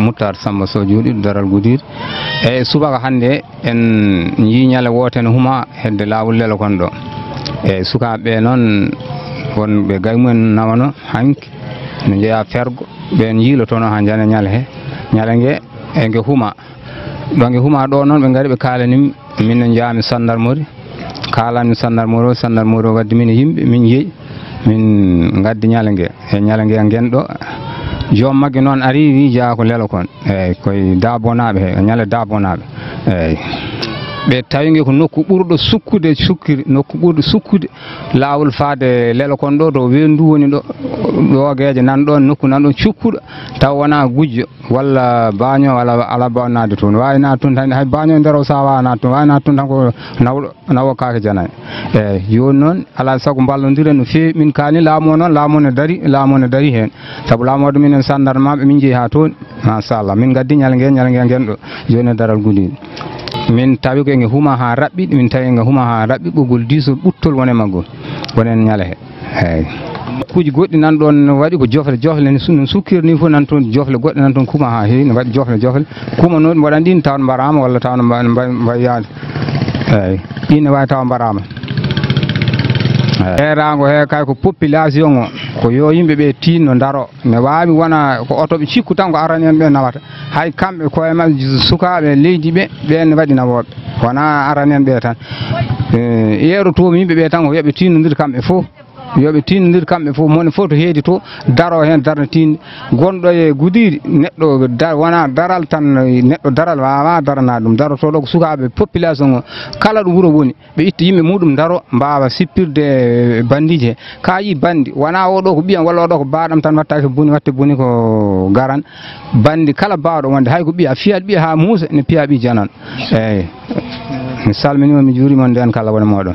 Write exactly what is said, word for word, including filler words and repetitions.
Muttar Samba Sow Juuɗiiɗo Daral Gudiir. E subaka hannde en njii ñale woote no huma hedde laawol lelo kon ɗo. E sukaaɓe ɓe noon wonɓe gay mumen nawano hanki no njeyaa fergo, ɓeen njiilotono haa njana ñale he. Ñale nge e nge huma. Ɗo nge huma ɗo noon ɓe ngari ɓe kaalani mi, min no njaami sandarmori. Kaalami sandarmori o, sandarmori o waddi min e yimɓe, min njeyi, min ngaddi ñale nge. E ñale nge ngen ɗo, joom magge noon ari wi jeyaa ko lelo kon. Eeyi, koye Daabonaaɓe he, ñale Daabonaaɓe. Eeyi. Ɓe tawi nge ko nokku ɓurɗo sukkude, sukkiri, nokku ɓurɗo sukkude laawol faade lelo kon ɗo, to weendu woni ɗo, ɗoogeeje nan ɗoon, nokku nan ɗoon cukkuɗo, taw wonaa gujjo walla baaño, ala, ala baawnade toon. Waawi naat toon tan, hay baaño e nder o saawaa naat toon, waawi naat toon tan ko nawɗo, nawo kaake janaye. Eeyi, jooni noon, alaa sago mballondiren no feewi. Min kaani laamu o noon, laamu o ne dari, laamu o ne dari heen. Sabu laamu o minen sandarmaaɓe, min njehi haa toon. Machallah, min ngaddi ñalnge, ñalnge ngen ɗo, jooni e Daral Gudiir. Min tawi ko nge huma haa raɓɓi, min tawi nge huma haa raɓɓi, ɓoggol diisol ɓuttol won e maggol, wonen ñala he. Eeyi. Kuuji goɗɗi nan ɗoon no waɗi ko jofle, jofle ne su-, no sukkir ni fof nan toon, jofle goɗɗe nan toon kuma haa heewi, no waɗi jofle, jofle. Kuma noon mboɗo anndi taw mbaraama walla taw mba-, mba-, mbayaani. Eeyi. Ɗiin ne waawi taw mbaraama. Eeyi. Heeraango he kay ko population o, ko yo yimɓe ɓe tiinno ndaro. Ne waawi wona ko oto ɓe cikku tan ko arani en ɓe nawata. Hay kamɓe koye maɓɓe sukaaɓe leydi ɓe, ɓeen ne waɗi nawooɓe. Wona arani en ɓe tan. Eh, yeero toon yimɓe ɓe tan ko yo ɓe tiinnondir kamɓe fof. Yo ɓe tiinnondir kamɓe fof, moni fof to heedi to, daro heen darna tiinde. Gonɗo e Gudiiri, neɗɗo da-, wona daral tan, neɗɗo daral waawaa daranaade ɗum. Darotooɗo ko sukaaɓe population o, kala ɗo wuro woni, ɓe itta yimɓe muɗum daro, mbaawa sippirde banndiije he. Ka yii banndi, wona oɗo ko ɓiyam walla oɗo ko baaɗam tan wattaake boni, watte boni ko garan. Banndi kala baawɗo wonde, hay ko ɓiya, a fiyaat ɓiya haa muusa, ne piya ɓiy janan. Eeyi. Mi salminiima, mi juuriima on ndeen kala woni mooɗon.